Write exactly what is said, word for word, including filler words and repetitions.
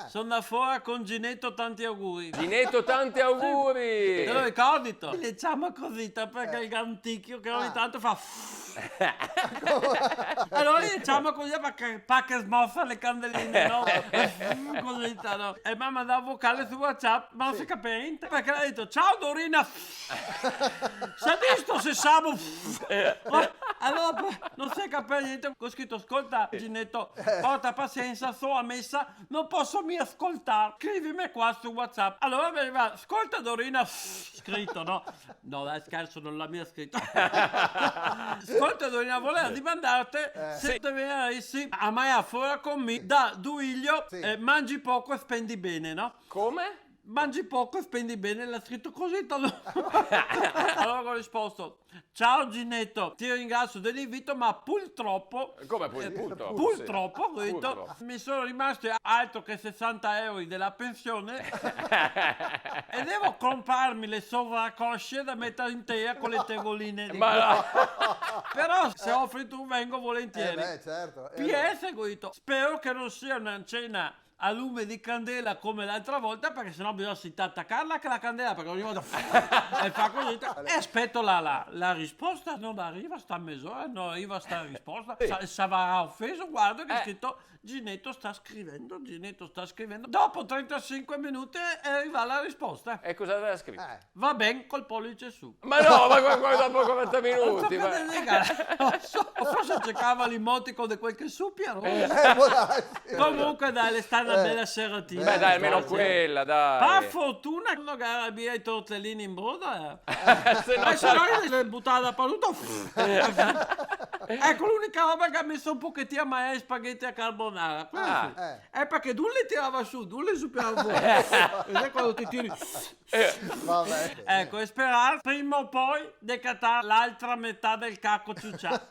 Son da fora con Gineto, tanti auguri. Gineto, tanti auguri! Te lo ricordito? Le ciama cosita, parché el ga un ticio che ogni tanto fa... Alora le ciama cosita, parché, parché smofa le candeline, no? Cosita, no? E m'ha mandà un vocale su WhatsApp, ma no se capea gnente, parché l'ha dito: "Ciao Dorina." Sa visto se sabo? Alora, po, no se capea gnente. Go scrito: "Scolta, Gineto, porta pasiensa, so a mesa, no poso mia scoltar. Scrivime qua su WhatsApp." Alora me riva: "Scolta, Dorina", scrito, no? No, dai, scherso, no l'ha mia scrito. "Scolta, Dorina, voleva dimandarte se te vegnarisi a magnar fora con mi da Duilio, eh, mangi poco e spendi bene", no? Come? "Mangi poco e spendi bene", l'ha scrito cosita. Alora go risposto: "Ciao Gineto, ti ringrasio de l'invito, ma purtropo", come pur-, eh, purtropo? "Purtropo", go dito, "mi son rimasto altro che sesanta euro de la pension e devo comprarmi le sovracosce da metar in teria co le tegoline", digo. Ma no! "Però se offri tu, vengo volentieri." Eh beh, certo, eh, "P S", go dito, "spero che no sia una cena a lume de candela come l'altra volta, parché se no bisogna stà a tacarla che la candela, parché ogni volta e fa cosita." E speto la, la, la risposta, no riva sta mesora, no riva sta risposta. Sì. Sa, savarà ofeso, guardo che ga scrito: "Gineto sta scrivendo, Gineto sta scrivendo." Dopo trentasinque minuti xe rivà la risposta. E cosa gaveva scrito? Eh. "Va ben", col police su. Ma no, ma qua, qua, dopo quaranta minuti, ma... No so, forse cercava l'emoticon de quel che supia, no? Eh, può darsi. Comunque, dai, l'è stà na bela seratina. Beh, dai, almeno quela, dai. Par fortuna che no gavea mia i tortellini in broda, eh. Se no, se no, i le butava da par tuto. Eco, l'unica roba che ga meso un pochetin a magnar i spaghetti a carbonara. Quela sì. Eh. Xe parché lu le tirava su, lu le supiava fora. E te quando te tiri... Eh. Va ben. Eco, e sperar prima o poi de catar l'altra metà del caco ciucià.